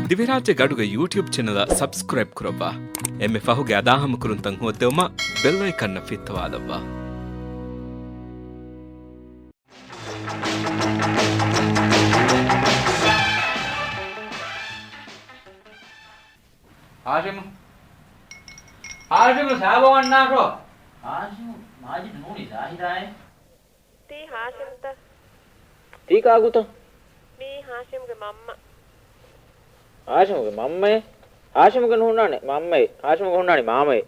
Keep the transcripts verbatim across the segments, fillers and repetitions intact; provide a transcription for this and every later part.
ދިވެހިރާއްޖެ ގަޑުގެ ޔޫޓިއުބް ޗެނަލަށް ސަބްސްކްރައިބް ކުރައްވާ. އެންމެ ފަހުގެ އަދާހަމަކުރުންތައް ހޯއްދެވުމަށް ބެލް އައިކަންއަށް ފިއްތަވާލައްވާ. ހާޝިމް. ހާޝިމް ސާބޯ އަންނާކޮ. ހާޝިމް މާޖިދު ނޫނީ ޒާހިދާއޭ. ތީ ހާޝިމްތަ؟ ތީ ކާކުތަ؟ މީ ހާޝިމްގެ މަންމަ. ހާޝިމްގެ މަންމައޭ؟ ހާޝިމްގެ ނުހުންނާނެ މަންމައޭ. ހާޝިމްގެ ހުންނާނީ މާމައޭ.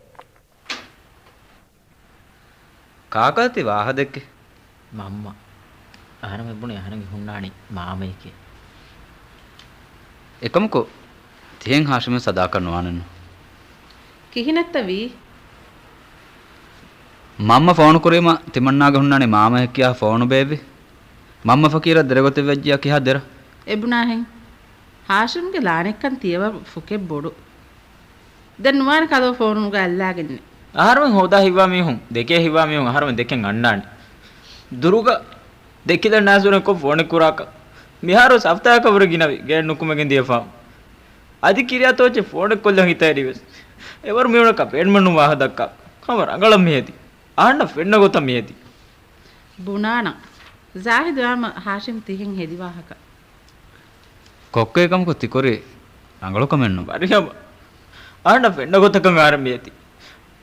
ކާކަށް ތި ވާހަކަ ދެއްކެ؟ މަންމަ. އަހަރެން ބުނި އަހަރެންގެ ހުންނާނީ މާމަޔެކޭ. އެކަމަކު ތިހެން ހާޝިމް ސަދާކަށް ނުވާނެއްނު. ކިހިނެއްތަ ވީ؟ މަންމަ ފޯނު ކުރީމަ ތިމަންނާގެ ހުންނާނީ މާމަޔެއް ކިޔާ ފޯނު ބޭއްވި. މަންމަ ފަކީރަށް ދެރަ ގޮތެއް ވެއްޖިޔާ ކިހާ ދެރަ؟ އެބުނާހެން. ހާޝިމްގެ ލާނެއްކަން ތިޔަވަރު ފުކެއް ބޮޑު. ދެން ނުވާނެ ކަލޯ ފޯނުގަ އައްލާގެންނެއް. އަހަރުމެން ހޯދާ ހިތްވާ މީހުން، ދެކޭ ހިތްވާ މީހުން އަހަރުމެން ދެކެން އަންނާނެ. ދުރުގަ ދެކިލަން ނާސުރެން ކޮށް ފޯނެއް ކުރާކަށް. މިހާރު ހަފްތާއަކަށް ވުރެ ގިނަވި ގެއެއް ނުކުމެގެން ދިޔަފާ. އަދި ކިރިޔާ ތޯއްޗެއް ފޯނެއް ކޮށްލަން ހިތައިރިވެސް. އެވަރު މީހުނަކަށް ބޭނުމެއްނު ވާހަ ދައްކާ. ހަމަ ރަނގަޅަށް މިހެދި. އަހަންނަށް ފެންނަ ގޮތަށް މިހެދި. ބުނާނަން. ޒާހިދު އާމަ ހާޝިމް ތިހެން ހެދި ވާހަކަ. ކޮއްކޮ އެކަމަކު ތިކުރީ ރަނގަޅުކަމެއްނު. މަރިޔަމް، އަހަންނަށް ފެންނަ ގޮތަކަށް އަހަރެން މިއެތި.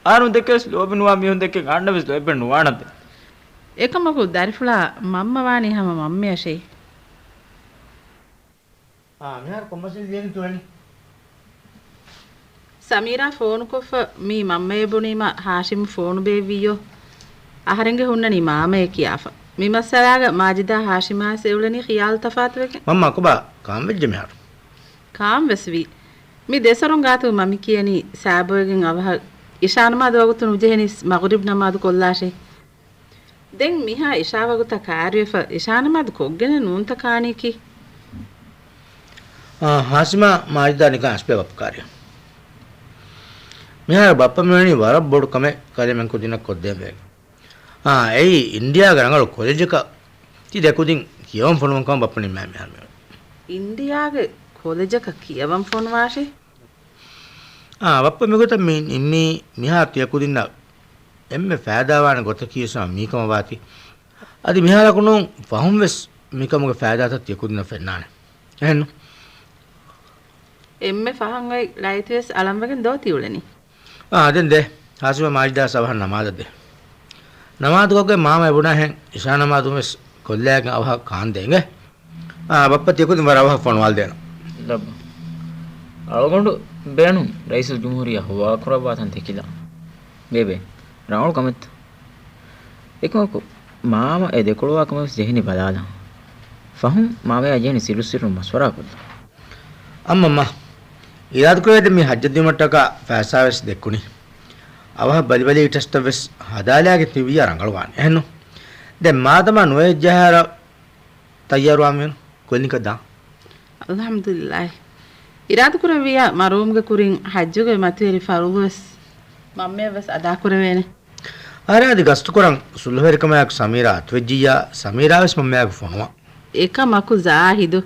އަހަރުން ދެކެވެސް ލޯބިނުވާ މީހުން ދެކެ އަހަންނަށް ވެސް ލޯތްބެއް ނުވާނަން ދެން. އެކަމަކު ދަރިފުޅާ މަންމަ ވާނީ ހަމަ މަންމަޔަށޭ. އާ، މިހާރު ކޮންމަސް ލިޔެން ތުވެނީ؟ ސަމީރާ ފޯނުކޮށްފަ މީ މަންމަޔޭ ބުނީމަ ހާޝިމް ފޯނު ބޭއްވިއްޔޯ. އަހަރެންގެ ހުންނަނީ މާމަޔޭ ކިޔާފަ. މި މައްސަލާގަ މާޖިދާ ހާޝިމާ އެއުޅެނީ ޚިޔާލު ތަފާތުވެގެން. މަންމާ ކޮބާ ކާން ވެއްޖެ މިހާރު؟ ކާން ވެސް ވީ. މި ދެސަރުން ގާތު މަ މި ކިޔަނީ ސާބޮއެގެން އަވަހަށް އިޝާ ނަމާދު ވަގުތު ނުޖެހެނީސް މަޣުރިބް ނަމާދު ކޮށްލާށޭ. ދެން މިހާ އިޝާ ވަގުތަށް ކާރިވެފަ އިޝާ ނަމާދު ކޮށްގެނެއް ނޫންތަ ކާނީކީ؟ އާ، ހާޝިމާ މާޖިދާ ނިކާ އަސްބޭ ބައްޕަ ކާރި. މިހާރު ބައްޕަ މިވަނީ ވަރަށް ބޮޑު ކަމެއް ކަލޭމެން ކުދިންނަށް ކޮށްދޭން ވޭގެ. އާ، އެއީ އިންޑިޔާގެ ރަނގަޅު ކޮލެޖަކަށް ތި ދެކުދިން ކިޔަވަން ފޮނުވަން ކަމަށް ބައްޕަ ނިންމާ މިހާރު މިވަނީ. އިންޑިޔާގެ ކޮލެޖަކަށް ކިޔަވަން ފޮނުވާށޭ؟ އާ، ބައްޕަ މިގޮތަށް މި ނިންމީ މިހާ ތިޔަ ކުދިންނަށް އެންމެ ފައިދާވާނެ ގޮތަކީ ވެސް މީކަމަށް ވާތީ. އަދި މިހާރަކު ނޫން ފަހުން ވެސް މިކަމުގެ ފައިދާތައް ތިޔަ ކުދިންނަށް ފެންނާނެ. އެހެންނު؟ އެންމެ ފަހަން އޮތް ލައިތި ވެސް އަޅަންވެގެން ދޯ ތިއުޅެނީ؟ އާ، ދެން ދޭ. ހާޝިމާ މާޖިދާ އަވަހަށް ނަމާދަށް ދޭ. ނަމާދު ކޮށްގެން މާމަ އެބުނާހެން އިޝާ ނަމާދު ވެސް ކޮށްލައިގެން އަވަހަށް ކާންދޭނގެ. އާ، ބައްޕަ ތިޔަ ކުދިން ވަރަށް އަވަހަށް ފޮނުވާލަދޭނަން. ލައްބަ. އަޅުގަނޑު ބޭނުން ރައީސުލްޖުމްހޫރިއްޔާ ހުވާކުރައްވާތަން ދެކިލާ. ބޭބެ، ރަނގަޅު ކަމެއްތަ؟ އެކަމަކު، މާމަ އެ ދެކޮޅުވާ ކަމެއް ވެސް ޖެހެނީ ބަލާލަން. ފަހުން މާމަޔާ ޖެހެނީ ސިއްރު ސިއްރުން މަޝްވަރާ ކޮށްލަން. އައްމަ މާ، އިރާދަކުރެވޭ ދެން މި ހައްޖަށް ދިއުމަށްޓަކާ ފައިސާ ވެސް ދެއްކުނީ. އަވަހަށް ބަލިބަލީ ޓެސްޓަށް ވެސް ހަދާލާގެ ތިބިއްޔާ ރަނގަޅުވާނެ. އެހެންނު؟ ދެން މާދަމާ ނުވެއްޖެހާރަ ތައްޔާރުވާން ވީނު. ކުލިނިކަށް ދާން. އަލްޙަމްދުލިއްލާހި. އިރާދަކުރެއްވިއްޔާ މަރުވުމުގެ ކުރިން ހައްޖުގެ މަތިވެރި ފަރުޟު ވެސް މަންމަޔަށް ވެސް އަދާކުރެވޭނެ. އަރައި އަދި ގަސްތުކުރަން ސުލްހަވެރިކަމާއެކު ސަމީރާ އަތުވެއްޖިއްޔާ، ސަމީރާ ވެސް މަންމަޔާއެކު ފޮނުވާ. އެކަމަކު ޒާހިދު،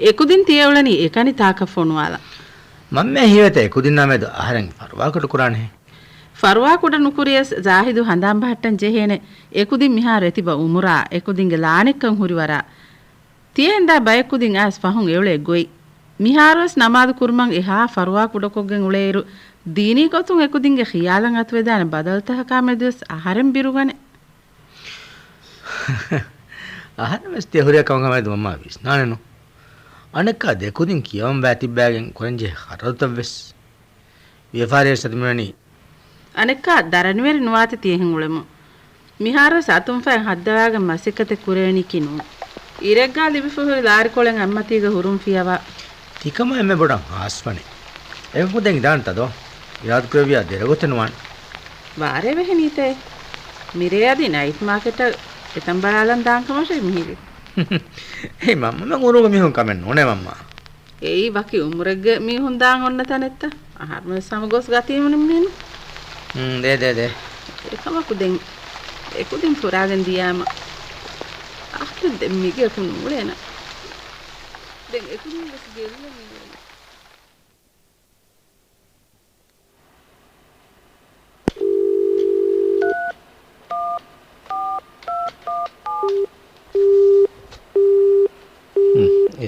އެކުދިން ތިޔައުޅެނީ އެކަނިތާކަށް ފޮނުވާލަން. މަންމަޔަށް ހީވޭތަ އެކުދިންނާ މެދު އަހަރެން ފަރުވާކުޑަ ކުރާނެހެން؟ ފަރުވާކުޑަ ނުކުރިޔަސް ޒާހިދު ހަނދާން ބަހައްޓަން ޖެހޭނެ. އެކުދިން މިހާރު އެތިބަ އުމުރާ، އެކުދިންގެ ލާނެއްކަން ހުރި ވަރާ. ތިޔަ އިންދާ ބައެއް ކުދިން އައިސް ފަހުން އެއުޅޭ ގޮތް. މިހާރުވެސް ނަމާދު ކުރުމަށް އެހާ ފަރުވާ ކުޑަކޮށްގެން އުޅޭއިރު، ދީނީ ގޮތުން އެކުދިންގެ ޚިޔާލަށް އަތުވެދާނެ ބަދަލުތަކަކާ މެދުވެސް އަހަރެން ބިރުގަނެ. އަހަރެން ވެސް ތިޔަ ހުރިހާ ކަމަކާ މެދު މަންމާ ވިސްނާނެނު. އަނެއްކާ ދެކުދިން ކިޔަވަން ބައިތިއްބައިގެން ކުރަންޖެހޭ ޚަރަދުތައްވެސް. ވިޔަފާރިވެސް އަދި މިވަނީ. އަނެއްކާ ދަރަނިވެރި ނުވާތި ތިޔަހެން އުޅެމުން. މިހާރުވެސް އަތުންފައިން ހައްދަވާގެން މަސައްކަތެއް ކުރެވެނީކީ ނޫން. އިރެއްގާ ލިބިފަ ހުރި ލާރިކޮޅެއް އަތްމަތީގަ ހުރުން ފިޔަވާ. ތިކަމާ އެންމެ ބޮޑަށް ހާސްވަނީ. އެކަކު ދެން ދާންތަ ދޯ؟ އިރާދަކުރެއްވިއްޔާ ދެރަ ގޮތެއް ނުވާނެ. ވާރޭ ވެހެނީތޭ. މިރޭ އަދި ނައިޓް މާކެޓަށް އެތަން ބަލާލަން ދާން ކަމަށޭ މިހިރީ. އެއީ މަންމަ މެ އުރުގެ މީހުން ކަމެއް ނޫނޭ މަންމާ. އެއީ ވަކި އުމުރެއްގެ މީހުން ދާން އޮންނަ ތަނެއްތަ؟ އަހަރުމެން ހަމަ ގޮސް ގަތީމު ނިންމީނު. ހުން، ދޭ، ދޭ، ދޭ. އެކަމަކު ދެން އެކުދިން ފުރާގެން ދިޔާމަ އަޚިރު ދެން މިގެއަކު ނޫޅޭނަ. ދެން އެކުދިން ވެސް ގެއްލެން އިވޭނެ.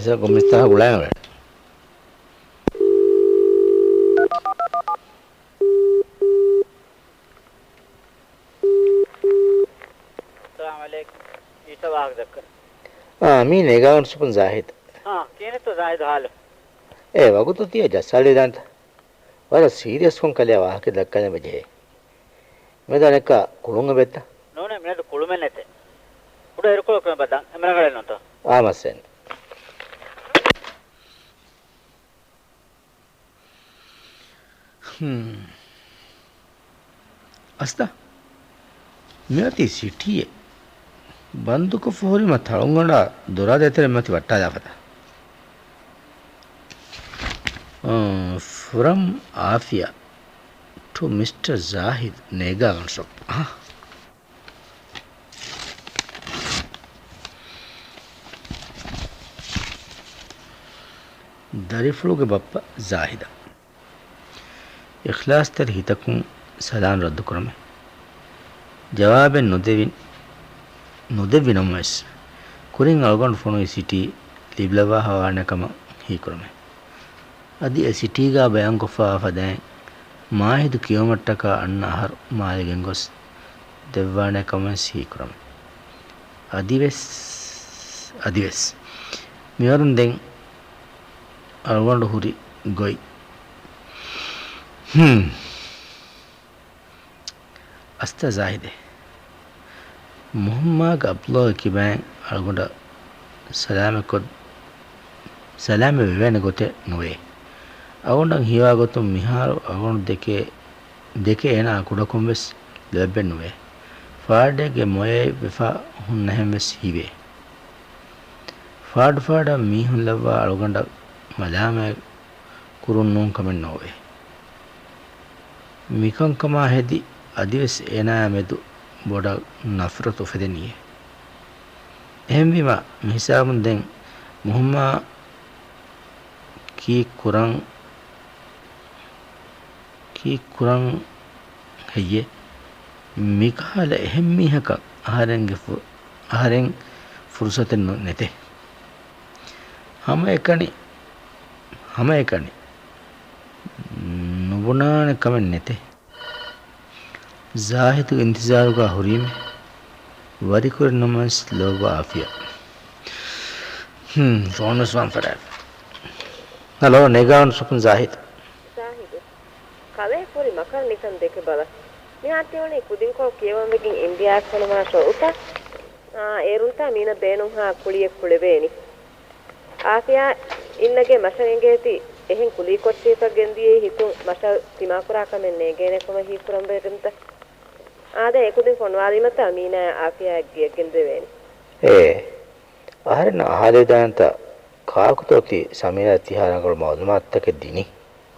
މިސްތާހަކު ގުޅާނަވާނެ. އައްސަލާމު ޢަލައިކުމް. އީތަ ވާހަކަ ދައްކަން. އާ، މީ ނޭގާގަނޑު ސުޕުން ޒާހިދު. އާ، ކިހިނެއްތޯ ޒާހިދު ހާލު؟ އޭ، ވަގުތު ތިޔަ ޖައްސާލިދާނެތަ؟ ވަރަށް ސީރިއަސްކޮން ކަލެއަށް ވާހަކަ ދައްކަލަން ވެޖެހޭ. މިއަދު އަނެއްކާ ކުޅުން އެބައްތަ؟ ނޫނޭ، މިއަދު ކުޅުމެއް ނެތޭ. ކުޑަ އިރުކޮޅަކު މި ބަދަން އެމެ ރަނގަޅެއް ނޫންތޯ؟ އާ، މައްސަލައެއް. ހުން. އަސްތަ؟ މިއޮތީ ސިޓީއެއް. ބަންދުކޮށްފަ ހުރީމަ ތަޅުންގަނޑާ ދޮރާ ދޭތެރެ މަތި ވައްޓާލާފަތަ. އާ، from އާފިޔާ to މިސްޓަރ ޒާހިދް ނޭގާގަނޑު ޝޮޕް. އަހަ. ދަރިފުޅުގެ ބައްޕަ ޒާހިދަށް އިޚްލާޞްތެރި ހިތަކުން ސަލާން ރައްދުކުރަމޭ. ޖަވާބެއް ނުދެވި، ނުދެއްވި ނަމަވެސް، ކުރިން އަޅުގަނޑު ފޮނުވި ސިޓީ ލިބިލައްވާފަވާނެ ކަމަށް ހީކުރަމޭ. އަދި އެ ސިޓީގާ ބަޔާންކޮށްފަވާ ފަދައިން މާހިދު ކިޔުމަށްޓަކާ އަންނަ އަހަރު މާލެ ގެންގޮސް ދެއްވާނެ ކަމަށް ވެސް ހީކުރަމޭ. އަދިވެސް، އަދިވެސް މިވަރުން ދެން އަޅުގަނޑު ހުރި ގޮތް. ހުން. އަސްތަ ޒާހިދޭ. މުހައްމާގެ އަބްލޯގެ ކިބައިން އަޅުގަނޑަށް ސަލާމަތްކޮށް، ސަލާމަތް ވެވޭނެ ގޮތެއް ނުވޭ. އަޅުގަނޑަށް ހީވާ ގޮތުން މިހާރު އަޅުގަނޑު ދެކޭ، ދެކޭ އޭނާ ކުޑަކޮށް ވެސް ލޯތްބެއް ނުވޭ. ފާޑެއްގެ މޮޔައެއް ވެފަ ހުންނަހެން ވެސް ހީވޭ. ފާޑު ފާޑަށް މީހުން ލައްވާ އަޅުގަނޑަށް މަލާމާތް ކުރުން ނޫން ކަމެއް ނޯވޭ. މިކަންކަމާ ހެދި އަދިވެސް އޭނާއާ މެދު ބޮޑަށް ނަފްރަތު އުފެދެނީއޭ. އެހެންވީމަ މިހިސާބުން ދެން މުހައްމާ ކީއް ކުރަން، ކީއް ކުރަން ހެއްޔޭ؟ މިކަހަލަ އެހެން މީހަކަށް އަހަރެންގެ ފު-، އަހަރެން ފުރުސަތެއް ނު-، ނެތޭ. ހަމައެކަނި، ހަމައެކަނި ނުބުނާނެ ކަމެއް ނެތޭ. ޒާހިދު އިންތިޒާރުގަ ހުރީމޭ. ވަރިކުރިން ނަމަވެސް ލޯބިވާ އާފިޔާ. ހުން، ފޯނުވެސް ވާން ފަރާތް. ހަލޯ، ނޭގާގަނޑު ސުޕުން ޒާހިދު. ޒާހިދު. ކަލޭ ކުރި މަކަރު ނިކަން ދެކެ ބަލަ. މިހާރު ތިވަނީ ކުދިންކޮޅު ކިޔަވަން ވެގެން އިންޑިޔާއަށް ފޮނުވާ ޝޯއުތަށް. އާ، އޭރުންތާ މީނަ ބޭނުންހާ ކުޅިއެއް ކުޅެވޭނީ. އާފިޔާ އިންނަގެ މަށަށް އެނގޭތީ، އެހެން ކުލީ ކޮށްޓީފަ ގެންދިޔައީ ހިތުން މަށަށް ތިމާކުރާ ކަމެއް ނޭނގޭނެ ކަމަށް ހީކުރަން ބޭރުންތަ؟ އާދެ، އެކުދިން ފޮނުވާލީމަތާ މީނާއާ އާފިޔާއަށް ގެއަށް ގެންދެވޭނެ. އޭ، އަހަރެންނަށް އަހާލެވިދާނެތަ ކާކުތޯ ތި ސަމީރާ ތިހާ ރަނގަޅު މައުލޫމާތުތަކެއް ދިނީ؟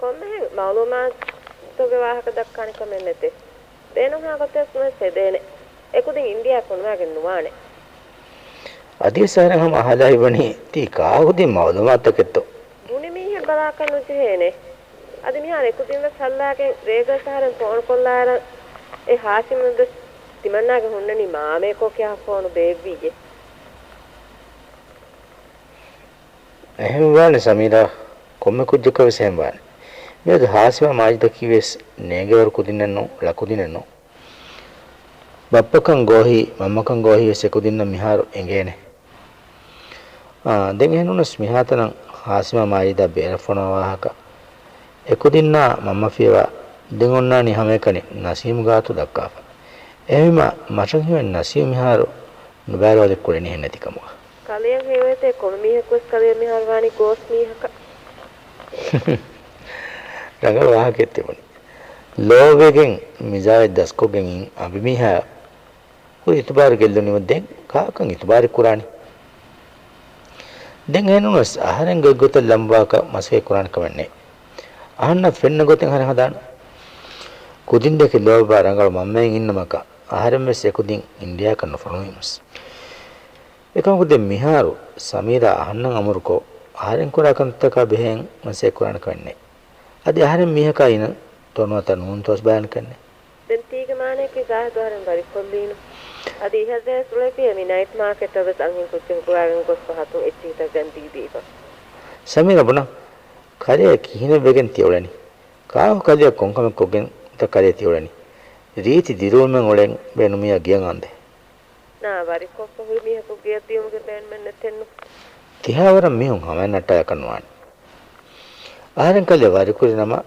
ކޮންމެހެން މައުލޫމާތުގެ ވާހަކަ ދައްކާނެ ކަމެއް ނެތޭ. ބޭނުންހާ ގޮތެއް ވެސް ހެދޭނެ. އެކުދިން އިންޑިޔާ ފޮނުވާގެން ނުވާނެ. އަދިވެސް އަހަރެން ހަމަ އަހާލާ ހިތްވަނީ ތީ ކާކުދިން މައުލޫމާތުތަކެއްތޯ؟ ބުނި މީހެއް ބަލާކަށް ނުޖެހޭނެ. އަދި މިހާރު އެކުދިން ވެސް ހައްލާގެން ރޭގަސް އަހަރެން ފޯނުކޮށްލާއިރަށް އެ ހާޝިމް ވެސް ތިމަންނާގެ ހުންނަނީ މާމަޔަކޯ ކިޔާ ފޯނު ބޭއްވިއްޔޭ. އެހެން ވާނެ ސަމީރާ، ކޮންމެ ކުއްޖަކަށް ވެސް އެހެން ވާނެ. މިއަދު ހާސިމާ މާޖިދަކީ ވެސް ނޭނގޭވަރު ކުދިންނެއް ނޫން، ޅަ ކުދިންނެއް ނޫން. ބައްޕަކަން ގޯހި، މަންމަކަން ގޯހި ވެސް އެކުދިންނަށް މިހާރު އެނގޭނެ. އާ، ދެން އެހެންނޫނަސް މިހާތަނަށް ހާސިމާ މާޖިދާ ބޭރަށް ފޮނުވާ ވާހަކަ އެކުދިންނާ މަންމަ ފިޔަވާ، ދެން އޮންނާނީ ހަމައެކަނި ނަސީމް ގާތު ދައްކާފަ. އެހެންވީމަ މަށަށް ހީވަނީ ނަސީމް މިހާރު ނުބައި ރޯލެއް ކުޅެނީހެން ނެތިކަމުގަ. ކަލެޔަށް ހީވޭތޭ ކޮންމެ މީހަކުވެސް ކަލެޔަށް މިހާރު ވާނީ ގޯސް މީހަކަށް. ރަނގަޅު ވާހަކައެއް ތިބުނީ. ލޯބިވެގެން މިޒާޖެއް ދަސްކޮށްގެން އިން އަނބިމީހާ ކުރި އިތުބާރު ގެއްލުނީމަ ދެން ކާކަން އިތުބާރެއް ކުރާނީ؟ ދެން އެހެންނޫނަސް އަހަރެން ގޮތްގޮތަށް ލަނބުވާކަށް މަސައްކަތް ކުރާނެ ކަމެއް ނެތް. އަހަންނަށް ފެންނަ ގޮތެއް އަހަރެން ހަދާނަން. ކުދިން ދެކެ ލޯބިވާ ރަނގަޅު މަންމައެއް އިންނަމަކަށް އަހަރެން ވެސް އެކުދިން އިންޑިޔާއަކަށް ނުފޮނުވީމަސް. އެކަމަކު ދެން މިހާރު ސަމީރާ އަހަންނަށް އަމުރުކޮށް، އަހަރެން ކުރާ ކަންތައްތަކާ ބެހޭ މަސައްކަތް ކުރާނެ ކަމެއް ނެތް. އަދި އަހަރެން މީހަކާ އިނަ ތޮނުވަތަ ނޫން ތޯސް ބަޔާން ކަންނެ. ދެން ތީގެ މާނަޔަކީ ޒާހިދު އަހަރެން ވަރިކޮށްލީނު. އަދި އިހަށް ޖެހި އުޅޭފިޔަ މި ނައިޓް މާކެޓަށް ވެސް އަންހެން ކުއްޖަކު ގޮވާގެން ގޮސްފަ ހަތުން އެއްޗިހިތައް ގަންދީ ދީފަ. ސަމީރާ ބުނާ، ކަލޭ ކިހިނެއް ވެގެން ތިއުޅެނީ؟ ކާކު ކަލޭ ކޮންކަމެއް ކޮށްގެންތަ ކަލޭ ތިއުޅެނީ؟ ރީތި ދިރިއުޅުމެއް އުޅެން ބޭނުމިއްޔާ ގެޔަށް އަނދޭ. ނާ، ވަރިކޮށްފަ ހުރި މީހަކު ގެޔަށް ދިޔުމުގެ ބޭނުމެއް ނެތެއްނު. ތިހާވަރަށް މީހުން ހަމައެއް ނައްޓާލަކަށް ނުވާނެ. އަހަރެން ކަލޭ ވަރިކުރި ނަމަ،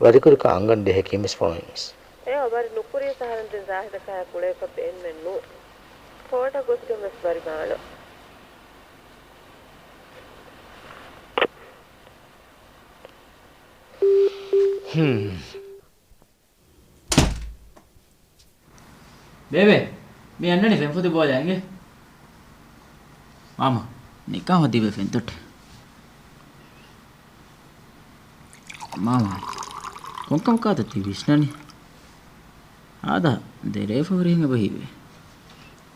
ވަރިކުރިކަން އަންގަން ދޭހޭ ކިހިނެއްވެސް ފޮނުވީމަސް. އެއާ ވަރި ނުކުރިޔަސް އަހަރެން ދެން ޒާހިދަކާ ކުޅޭކަށް ބޭނުމެއް ނޫން. ކޯޓަށް ގޮސްގެން ވެސް ވަރި މާޅޮ. ހުން. ބޭބެ، މި އަންނަނީ ފެންފޮތި ބޯލަ އިނގޭ. މާމަ، ނިކާ ހޯދީބޭ ފެންތޮއްޓެއް. މާމަ، ކޮންކަމަކާތަ ތި ވިސްނަނީ؟ އާދަ، ދެރައެއް ފަހުރިހެން އެބަ ހީވޭ.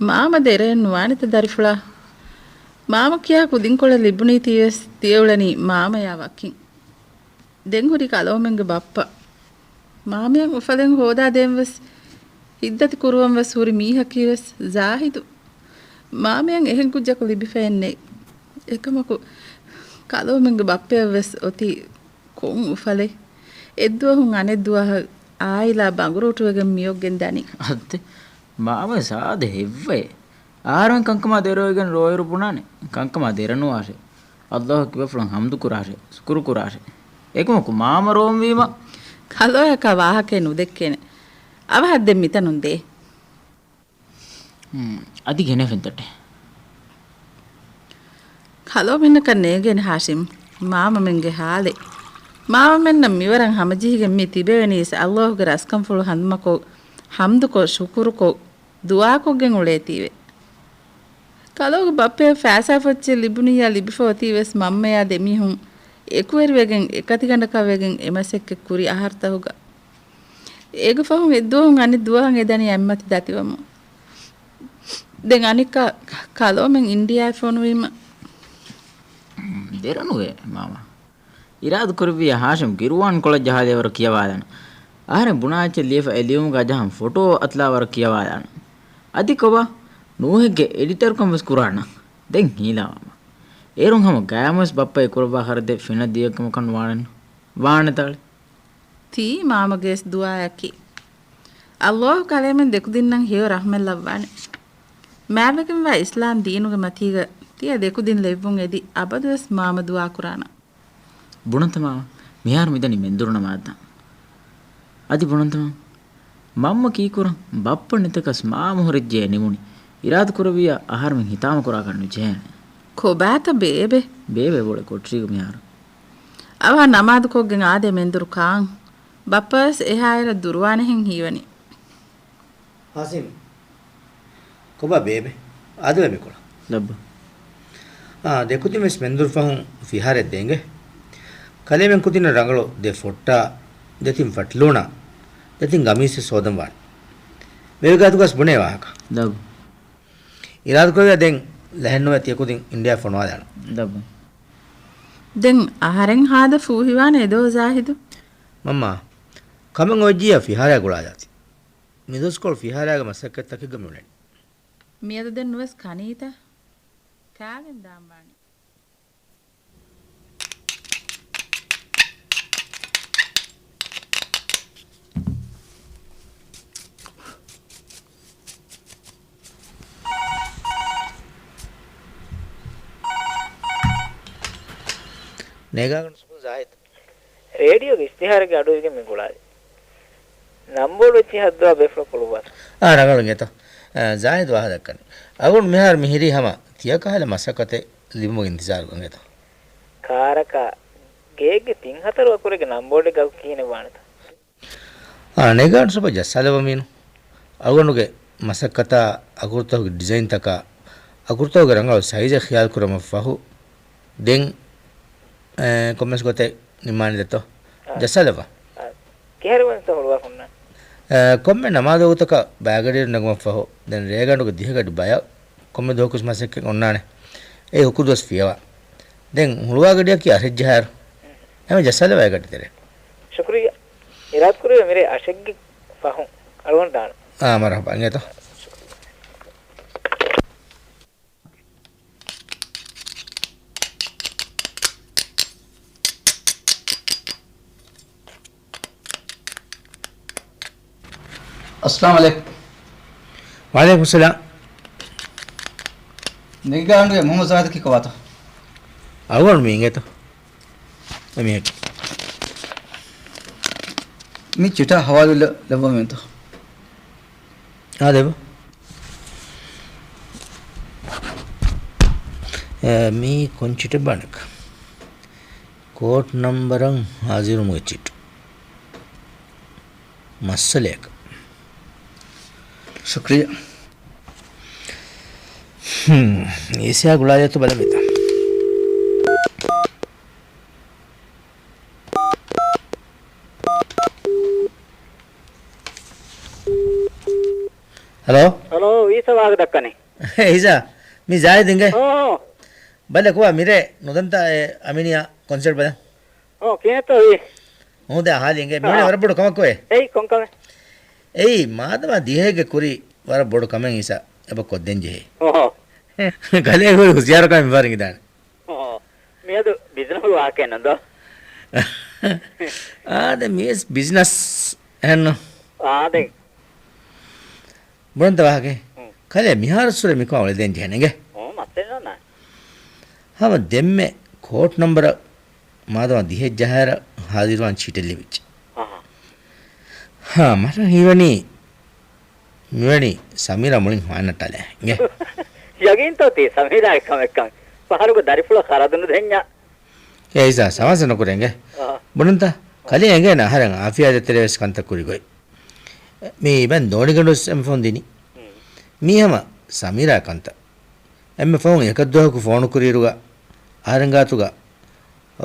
މާމަ ދެރައެއް ނުވާނެތަ ދަރިފުޅާ؟ މާމަ ކިޔާ ކުދިންކޮޅެއް ލިބުނީތީވެސް ތިއެއުޅެނީ މާމަޔާ ވަކިން. ދެން ހުރީ ކަލޯމެންގެ ބައްޕަ. މާމަޔަށް އުފަލެއް ހޯދާދޭން ވެސް ހިތްދަތި ކުރުވަން ވެސް ހުރި މީހަކީ ވެސް ޒާހިދު. މާމަޔަށް އެހެން ކުއްޖަކު ލިބިފައެއް ނެތް. އެކަމަކު ކަލޯމެންގެ ބައްޕަޔަށް ވެސް އޮތީ ކޮން އުފަލެއް؟ އެއްދުވަހުން އަނެއް ދުވަހަށް އާއިލާ ބަނގުރޫޓުވެގެން މިއޮއްގެން ދަނީ. އައްދެ، މާމަ ސާދަ ހެއްވައޭ. އަހަރެން ކަންކަމާ ދެރަވެގެން ރޯއިރު ބުނާނެ. ކަންކަމާ ދެރަނުވާށޭ. އައްލާހު ކިބަފުޅަށް ޙަމްދު ކުރާށޭ، ޝުކުރު ކުރާށޭ. އެކަމަކު މާމަ ރޯންވީމަ. ކަލޯޔަކާ ވާހަކައެއް ނުދެއްކޭނެ. އަވަހަށް ދެން މިތަނުން ދޭ. ހުން، އަދި ގެނެ ފެންތައްޓެ. ކަލޯމެންނަކަށް ނޭނގޭނެ ހާޝިމް، މާމަމެންގެ ހާލެއް. މާމަމެންނަށް މިވަރަށް ހަމަޖެހިގެން މި ތިބެވެނީސް އައްލާހުގެ ރަސްކަންފުޅު ހަނދުމަކޮށް، ޙަމްދުކޮށް، ޝުކުރުކޮށް، ދުޢާކޮށްގެން އުޅޭތީވެ. ކަލޯގެ ބައްޕަޔަށް ފައިސާ ފޮއްޗެއް ލިބުނިއްޔާ ލިބިފަ އޮތީވެސް މަންމަޔާ ދެމީހުން އެކުވެރިވެގެން އެކަތިގަނޑަކަށް ވެގެން އެ މަސައްކަތް ކުރި އަހަރުތަކުގަ. އޭގެ ފަހުން އެއްދުވަހުން އަނެއް ދުވަހަށް އެދަނީ އަތްމަތި ދަތިވަމުން. ދެން އަނެއްކާ ކަލޯމެން އިންޑިއާއަށް ފޮނުވީމަ. ދެރަނުވޭ މާމަ. އިރާދަކުރެއްވިއްޔާ ހާޝިމް ގިރުވާން ކޮޅަށް ޖަހާލޭވަރު ކިޔަވާލާނަން. އަހަރެން ބުނާ އެއްޗެއް ލިޔެފަ އެ ލިޔުމުގަ ޖަހަން ފޮޓޯ އަތުލާވަރު ކިޔަވާލާނަން. އަދި ކޮބާ؟ ނޫހެއްގެ އެޑިޓަރުކަން ވެސް ކުރާނަން. ދެން ހީލާވާމަ. އޭރުން ހަމަ ގަޔާމުވެސް ބައްޕަ އެކުރައްވާ ޚަރަދެއް ފެނަށް ދިޔަކަމަކަށް ނުވާނެއްނު. ވާނެތާޅި. ތީ މާމަގެވެސް ދުޢާއަކީ. އައްލާހު ކަލޭމެން ދެކުދިންނަށް ހެޔޮ ރަޙްމަތް ލައްވާނެ. މާތްވެގެންވާ އިސްލާމް ދީނުގެ މަތީގަ ތިޔަ ދެކުދިން ލެއްވުން އެދި އަބަދުވެސް މާމަ ދުޢާ ކުރާނަން. ބުނަންތަ މާމަ، މިހާރު މިދަނީ މެންދުރު ނަމާދަށް. އަދި ބުނަންތަ މާމަ، މަންމަ ކީކުރަން ބައްޕަ ނެތަކަސް މާމަ ހުރެއްޖެ ނިމުނީ. އިރާދަކުރެއްވިއްޔާ އަހަރުމެން ހިތާމަކުރާކަށް ނުޖެހޭނެ. ކޮބާތަ ބޭބެ؟ ބޭބެ އެބައުޅޭ ކޮޓަރީގަ މިހާރު. އަވަހަށް ނަމާދުކޮށްގެން އާދޭ މެންދުރު ކާން. ބައްޕަވެސް އެހާއިރަށް ދުރުވާނެހެން ހީވަނީ. ހާޝިމް، ކޮބާ ބޭބެ؟ އާދެވޭ މިކޮޅަށް. ލައްބަ. އާ، ދެކުދިން ވެސް މެންދުރު ފަހުން ފިހާރައެއް ދޭނގެ. ކަލޭމެން ކުދިންނަށް ރަނގަޅު ދެ ފޮއްޓާ، ދެތިން ފަޓްލޫނާ، ދެތިން ގަމީސް ވެސް ހޯދަން ވާނެ. ވެވިގާތުގަސް ބުނޭ ވާހަކަ. ލައްބަ. އިރާދަކުރެއްވިއްޔާ ދެން ލަހެއްނުވެ ތިޔަ ކުދިން އިންޑިއާ ފޮނުވާލާނަން. ލައްބަ. ދެން އަހަރެން ހާދަ ފޫހިވާނެ އެދޯ ޒާހިދު؟ މަންމާ، ކަމެއް އޮވެއްޖިއްޔާ ފިހާރައާ ގުޅާލާތި. މިދުވަސްކޮޅު ފިހާރައިގެ މަސައްކަތްތަކެއްގަ މިއުޅެނީ. މިއަދު ދެން ނުވެސް ކަނީތަ؟ ކާގެން ދާންވާނީ. ނޭގާގަނޑު ސުކުން ޒާހިދު. ރޭޑިއޯގެ އިޝްތިހާރެއްގެ އަޑުއިވިގެން މި ގުޅާލި. ނަންބޯޑު އެއްޗެއް ހައްދަވާ ބޭފުޅަކު އުޅުއްވާތަ؟ އާ، ރަނގަޅު އިނގޭތޯ. އާ، ޒާހިދު ވާހަކަ ދައްކަނީ. އަޅުގަނޑު މިހާރު މިހިރީ ހަމަ ތިޔަކަހަލަ މަސައްކަތެއް ލިބުމުގެ އިންތިޒާރުގަ އިނގޭތޯ. ކާރަކާ، ގޭގެ ތިން ހަތަރު އަކުރެއްގެ ނަންބޯޑެއްގަ އަގު ކިހިނެއް ވާނެތަ؟ އާ، ނޭގާގަނޑު ސުޕަ ޖައްސާލައްވަމީނު. އަޅުގަނޑުގެ މަސައްކަތާ، އަކުރުތަކުގެ ޑިޒައިންތަކާ، އަކުރުތަކުގެ ރަނގަޅު ސައިޒެއް ޚިޔާލުކުރުމަށްފަހު، ދެން، އެ، ކޮންމެސް ގޮތެއް ނިންމާނެ ދެތޯ؟ އާ. ޖައްސާލައްވާ. އާ. ކިހާރި ވަންތަ ހުޅުވާ ހުންނަ؟ އެ، ކޮންމެ ނަމާދު ވަގުތަކަށް ބައިގަޑިއިރު ނެގުމަށްފަހު، ދެން ރޭގަނޑުގެ ދިހަ ގަޑި ބަޔަށް ކޮންމެ ދުވަހަކުވެސް މަސައްކަތް އޮންނާނެ. އެ ހުކުރު ދުވަސް ފިޔަވާ. ދެން ހުޅުވާ ގަޑިއަކީ އަށެއް ޖަހާއިރު. އެހެން ޖައްސާލައްވާ އެ ގަޑި ތެރޭ. ޝުކުރިއްޔާ. އިރާދަކުރެއްވިއްޔާ މިރޭ އަށެއްގެ ފަހުން އަޅުގަނޑު ދާނަން. އާ، މަރުޙަބާ. އިނގޭތޯ. އައްސަލާމު ޢަލައިކުމް. ވަޢަލައިކުމް ސަލާމް. ނެގިގާނޑުގެ މުޙައްމަދު ޒާހިދަކީ ކޮބާތޯ؟ އަޅުގަނޑު މީ އިނގޭތޯ. އެ މީހަކީ. މި ޗިޓާ ހަވާލު ލެއްވަމޭތޯ. އާ، ދެބަ. އެ، މީ ކޮން ޗިޓެއް ބާނެކަ؟ ކޯޓް ނަމްބަރަށް ހާޒިރުވުމުގެ ޗިޓް. މައްސަލައަކަށް. ޝުކްރިޔާ. ހުން. އީސާ ގުޅާލިއަތު ބަލަމެތަ. ހަލޯ. ހަލޯ، އީސާ ވާހަކަ ދައްކަނީ. އޭ އީސާ، މި ޒާހިދު އިނގޭ. އޯ. ބަލަ ކުވާ މިރޭ ނުދަންތަ އެ އަމިނިޔާ ކޮންސަރޓް ބަލަން. އޯ، ކިހިނެއްތޯ ވީ؟ ހޯދަ ހާލި އިނގޭ. މިވަނީ އާ. ވަރަށް ބޮޑު ކަމަކު އޭ. އެއީ ކޮން ކަމެއް؟ އެއީ މާދަމާ ދިހައެއްގެ ކުރި ވަރަށް ބޮޑު ކަމެއް އީސާ އެބަ ކޮށްދޭން ޖެހޭ. އޯ. ކަލޭ ހުރި ހުސިޔާރުކަމެއް މިފަހަރު އިނގިދާނެ. އޯ. މިއަދު ބިޒުނަސް ވާހަކައެއް ނަން ދޯ. އާދެ މިވެސް ބިޒްނަސް އެހެންނު. އާދެ. ބުނަންތަ ވާހަކަ؟ ހުން. ކަލޭ މިހާރު ސުރެ މިކޮށް އުޅެދޭން ޖެހެނެގެ. އޯ، މައްސަލަ ނާ. ހަމަ ދެންމެ ކޯޓް ނަމްބަރަށް މާދަމާ ދިހައެއް ޖަހާއިރަށް ހާޒިރުވާން ޗީޓެއް ލިބިއްޖެ. އަހަ. ހާ، މަށަށް ހީވަނީ މިވަނީ ސަމީރާ މުޅިން ހޮވާން ނައްޓާލާ އިނގޭ. ޔަގީންތޯ ތީ ސަމީރާގެ ކަމެއްކަން؟ ފަހަރުގެ ދަރިފުޅަށް ޚަރަދު ނުދެންޏާ. އޭ އީސާ، ސަމާސާ ނުކުރޭ އިނގޭ. އާ. ބުނަންތަ؟ ކަލޭ އެނގޭނެ އަހަރެން އާފިޔާ ދޭތެރޭ ވެސް ކަންތައް ކުރި ގޮތް. މީ އިބަން ދޯނިގަނޑު ވެސް އެންމެ ފަހުން ދިނީ. ހުން. މީ ހަމަ ސަމީރާ ކަންތައް. އެންމެ ފަހުން އެކަށް ދުވަހަކު ފޯނު ކުރިއިރުގަ އަހަރެން ގާތުގަ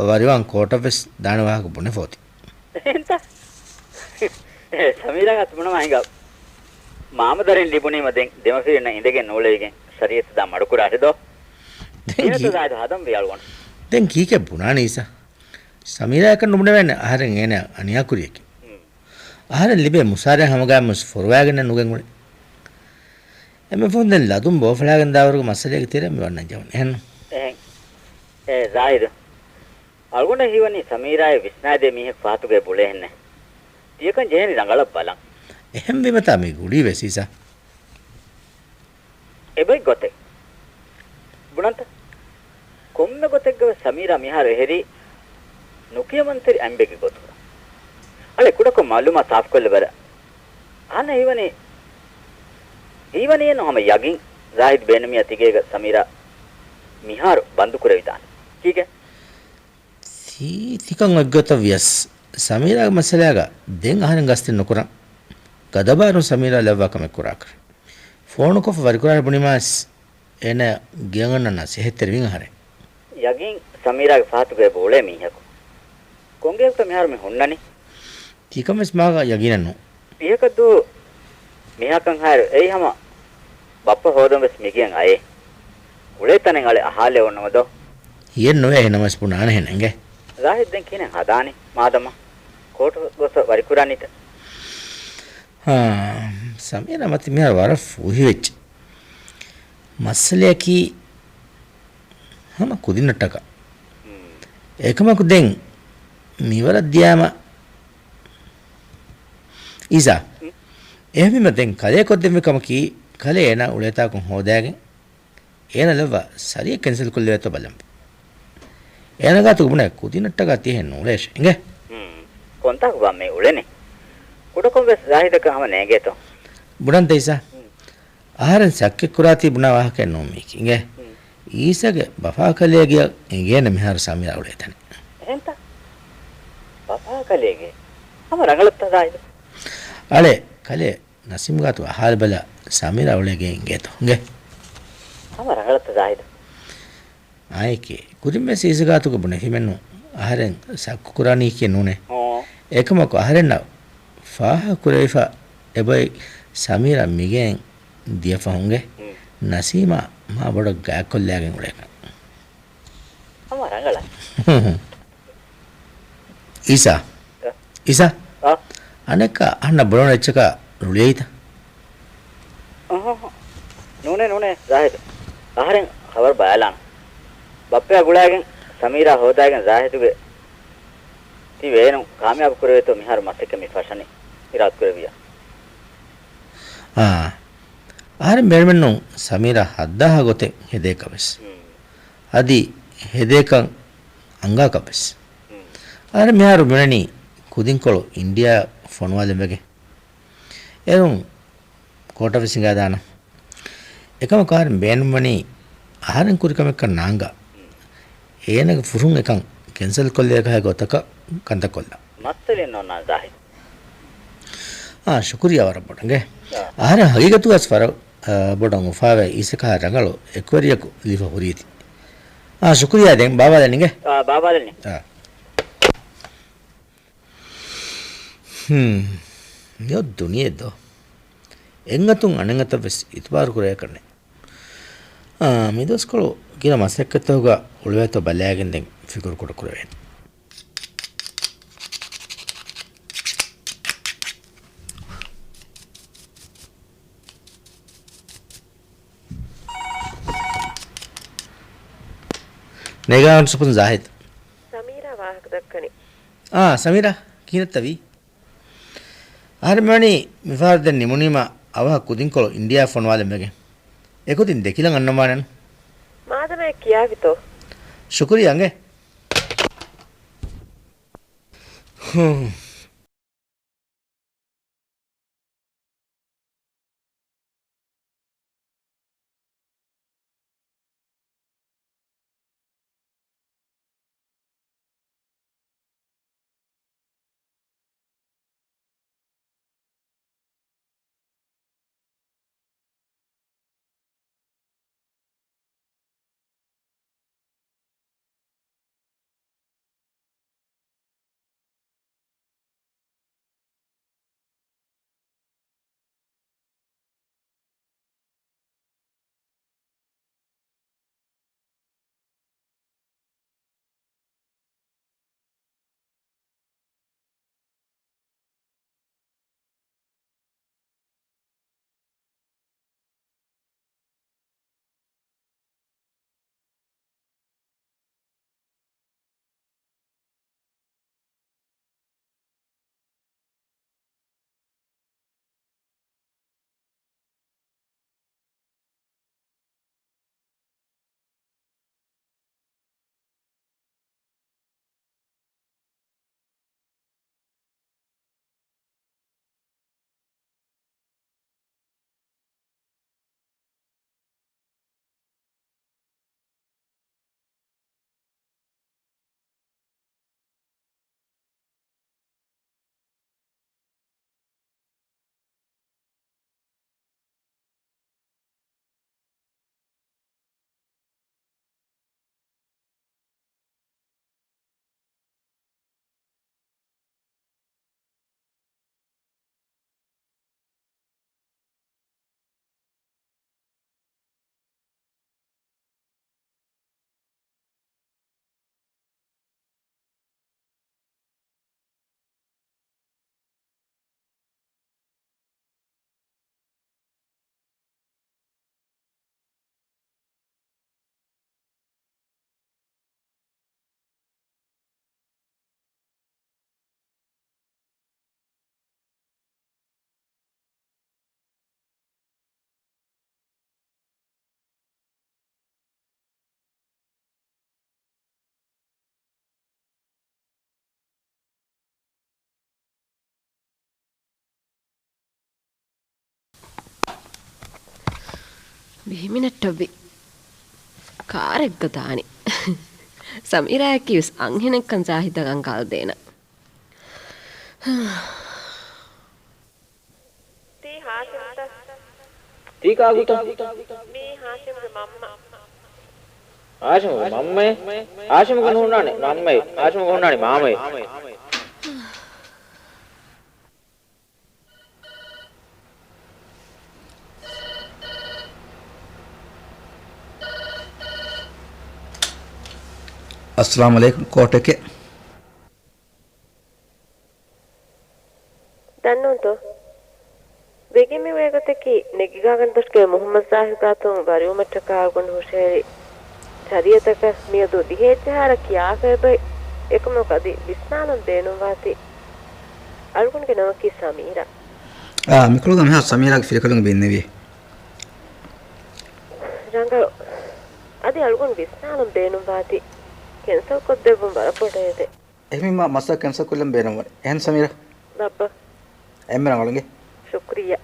ވަރިވާން ކޯޓަށްވެސް ދާނެ ވާހަކަ ބުނެފޯތި. އެހެންތަ؟ އެ، ސަމީރާ ގާތު ބުނަމާ ހިނގާ. މާމަދަރިން ލިބުނީމަ ދެން ދެމަފިރިންނަށް އިނދެގެން ނޫޅެވިގެން ޝަރީއަތު ދާ މަޑުކުރާށެ ދޯ. ދެން ކީ-، ޒާހިދު ހަދަން ވިޔާޅުވަން. ދެން ކީކޭ ބުނާނީ އީސާ؟ ސަމީރާއަކަށް ނުބުނެވޭނެ އަހަރެން އޭނަ އަނިޔާ ކުރިޔަކީ. ހުން. އަހަރެން ލިބޭ މުސާރައިން ހަމަގައިމުވެސް ފޮރުވާގެންނެއް ނުގެން އުޅެ. އެންމެ ފަހުން ދެން ލަދުން ބޯފަޅާގެން ދާވަރުގެ މައްސަލައެއްގެ ތެރެއަށް މި ވަންނަން ޖެހުނީ. އެހެން. އެހެން. އޭ ޒާހިދު. އަޅުގަނޑަށް ހީވަނީ ސަމީރާއެއް ވިސްނާދޭ މީހަކު ފަހަތުގައި ބުޅޭހެންނެއް. ތިޔަކަން ޖެހެނީ ރަނގަޅަށް ބަލަން. އެހެންވީމަތާ މި ގުޅީ ވެސް އީސާ. އެބައި ގޮތެއް. ބުނަންތަ؟ ކޮންމެ ގޮތެއްގަވެސް ސަމީރާ މިހާރު އެހެރީ ނުކިޔަމަންތެރި އަނބެއްގެ ގޮތުގަ. އަޅެ ކުޑަކޮށް މައުލޫމާތު ސާފުކޮށްލަބަލަ. އަހަންނަށް ހީވަނީ، ހީވަނީއެއްނު ހަމަ ޔަގީން ޒާހިދު ބޭނުމިއްޔާ ތިގޭގަ ސަމީރާ މިހާރު ބަންދުކުރެވިދާނެ. ކީކޭ؟ ތީ ތިކަން އޮތްގޮތަށް ވިޔަސް، ސަމީރާގެ މައްސަލާގަ ދެން އަހަރެން ގަސްތެއް ނުކުރަން. ގަދަބާރުން ސަމީރާ ލައްވާ ކަމެއް ކުރާކަށް. ފޯނުކޮށްފަ ވަރިކުރާށޭ ބުނީމާވެސް، އޭނަ ގެއަށް އަންނަންނާ ސެހެއްތެރިވިން އަހަރެން. ޔަގީން ސަމީރާގެ ފަހަތުގައި އެބަ އުޅޭ މީހަކު. ކޮންގެއަކުތަ މިހާރު މި ހުންނަނީ؟ ތިކަން ވެސް މާގަ ޔަގީނެއް ނޫން. ތިޔަކަށްދޫ މިހާކަން ހާއިރު އެއީ ހަމަ ބައްޕަ ހޯދަން ވެސް މިގެއަށް އައޭ. އުޅޭ ތަނެއް އަޅެ އަހާލެވުނަމަ ދޯ. ހިޔެއް ނުވޭ އެހެނަމަސް ބުނާނެ ހެނެނގެ. ޒާހިދު ދެން ކިހިނެއް ހަދާނީ މާދަމާ ކޯޓު ގޮސް ވަރިކުރާނީތަ؟ ހާ، ސަމީރާ މަތި މިހާރު ވަރަށް ފޫހިވެއްޖެ. މައްސަލަޔަކީ ހަމަ ކުދިންނަށްޓަކާ. އެކަމަކު ދެން މިވަރަށް ދިޔާމަ އީސާ. އެހެންވީމަ ދެން ކަލޭ ކޮށްދެއްވި ކަމަކީ، ކަލޭ އޭނާ އުޅޭތާކުން ހޯދާގެން، އޭނަ ލައްވާ ސަރިއެއް ކެންސަލް ކޮށްލެވޭތޯ ބަލަން. އޭނަ ގާތުގަ ބުނޭ ކުދިންނަށްޓަކާ ތިހެން ނޫޅޭށެ އިނގޭ. ކޮންތާކު ބާ މި އުޅެނީ؟ ކުޑަކޮށް ވެސް ޒާހިދަކަށް ހަމަ ނޭނގޭތޯ. ބުނަންތަ އީސާ؟ އަހަރެން ސައްކެއްކުރާތީ ބުނާ ވާހަކައެއް ނޫން މީކީ އިނގޭ. އީސާގެ ބަފާކަލޭގެއަށް އެނގޭނެ މިހާރު ސަމީރާ އުޅޭތަނެއް. އެހެންތަ؟ ބަފާކަލޭގެ؟ ހަމަ ރަނގަޅަށްތަ ޒާހިދު؟ އަޅެ، ކަލޭ ނަސީމް ގާތު އަހާލިބަލަ ސަމީރާ އުޅޭގެ އިނގޭތޯ އިނގޭ. ހަމަ ރަނގަޅަށްތަ ޒާހިދު؟ އާއެކޭ. ކުރިންވެސް އީސާ ގާތުގަ ބުނެފީމެއްނު އަހަރެން ސައްކުކުރާނީކީ ނޫނޭ. އެކަމަކު އަހަރެންނަށް ފާހަގަކުރެވިފަ އެބައި ސަމީރާ މިގެއިން ދިޔަފަހުންގެ ނަސީމާ މާ ބޮޑަށް ގާތްކޮށްލާގެން އުޅޭކަން. ހަމަ ރަނގަޅަށް. އީސާ. އިސާ، އަނެއްކާ އަހަންނަށް ބުނެވުނު އެއްޗަކާ ރުޅިއައީތަ؟ އަހަ، ނޫނޭ، ނޫނޭ، ޒާހިދު. އަހަރެން ޚަބަރު ބަލާނަން. ބައްޕަޔާ ގުޅާގެން ސަމީރާ ހޯދާގެން ޒާހިދުގެ ތި ވޭނުން ކާމިޔާބު ކުރެވޭތޯ މިހާރު މަސައްކަތް މި ފަށަނީ އިރާދަކުރެއްވިޔާ. އާ، އަހަރެން ބޭނުމެއްނު ސަމީރާ ހައްދާހާ ގޮތެއް ހެދޭކަށް ވެސް. އަދި ހެދޭކަން އަންގާކަށް ވެސް. އަހަރެން މިހާރު ބުނަނީ ކުދިންކޮޅު އިންޑިއާ ފޮނުވާލެއްވެގެން. އޭރުން ކޯޓަށް ވެސް ހިނގާދާނަން. އެކަމަކު އަހަރެން ބޭނުންވަނީ އަހަރެން ކުރި ކަމެއްކަން ނާންގާ، އޭނަގެ ފުރުން އެކަން ކެންސަލް ކޮށްލިޔަކަހާ ގޮތަކަށް ކަންތައް ކޮށްލާ. މައްސަލައެއް ނޯންނާނެ ޒާހިދު. އާ، ޝުކުރިޔާ ވަރަށް ބޮޑަށް އިނގޭ. އާ. އަހަރެން ހަގީގަތުގަސް ވަރަށް، އާ، ބޮޑަށް އުފާވެ އީސްއެކަހާ ރަނގަޅު އެކުވެރިޔަކު ލިބިފަ ހުރީތީ. އާ، ޝުކުރިޔާ ދެން ބާވާލަން އިނގޭ. އާ، ބާވާލަން. އާ. ހުން. މިއޮތް ދުނިޔެއެއް ދޯ. އެއްއަތުން އަނެއްއަތަށް ވެސް އިތުބާރު ކުރެވޭކަށް ނެތް. އާ، މި ދުވަސްކޮޅު ގިނަ މަސައްކަތްތަކުގަ އުޅެވޭތޯ ބަލާގެން ދެން ފިކުރު ކުޑަކުރެވޭނެ. ނޭގާ ވަން ސުޕުން ޒާހިދު. ސަމީރާ ވާހަކަ ދައްކަނީ. އާ، ސަމީރާ، ކިހިނެއްތަ ވީ؟ އަހަރެން މިވަނީ މިފަހަރު ދެން ނިމުނީމަ އަވަހަށް ކުދިންކޮޅު އިންޑިއާ ފޮނުވާލަން ވެގެން. އެކުދިން ދެކިލަން އަންނަންވާނެނު. މާދަމާ ކިޔާވިތޯ؟ ޝުކުރިޔާ އިނގޭ. ހުން. ވިހި މިނެޓް ވި. ކާރެއްގަ ދާނީ. ސަމީރާއަކީ ވެސް އަންހެނެއްކަން ޒާހިދަށް އަންގާލަދޭނަން. ތީ ހާޝިމްތަ؟ ތީ ކާކުތަ؟ މީ ހާޝިމްގެ މަންމަ. ހާޝިމްގެ މަންމައޭ؟ ހާޝިމްގެ ނޫންނާނެ މަންމައޭ. ހާޝިމްގެ ހުންނާނެ މާމައޭ. އައްސަލާމު ޢަލައިކުމް ކޯޓެކެ. ދަންނަވަންތޯ؟ ވެގެން މި ވޭގޮތަކީ ނެގިގާގަނޑު ދޮށުގެ މުޙައްމަދު ޒާހިދު ގާތުން ވަރިވުމަށްޓަކާ އަޅުގަނޑު ހުށަހެޅި ޝަރީޢަތަކަށް މިއަދު ދިހައެއް ޖަހާއިރަށް ކިޔާފައިބައި އެކަމަކު އަދި ވިސްނާލަން ބޭނުންވާތީ. އަޅުގަނޑުގެ ނަމަކީ ސަމީރާ. އާ، މިކޮޅުގަ މިހާރު ސަމީރާގެ ފިރިކަލުން ބިންނެވި. ރަނގަޅު. އަދި އަޅުގަނޑު ވިސްނާލަން ބޭނުންވާތީ ކެންސަލް ކޮށްދެއްވުން ވަރަށް ބޮޑަށް އެދެ. އެހެންވީމާ މައްސަލަ ކެންސަލް ކޮށްލަން ބޭނުންވަނީ. އެހެން ސަމީރާ؟ ބައްބަ. އެންމެ ރަނގަޅު އިނގޭ. ޝުކްރިއްޔާ.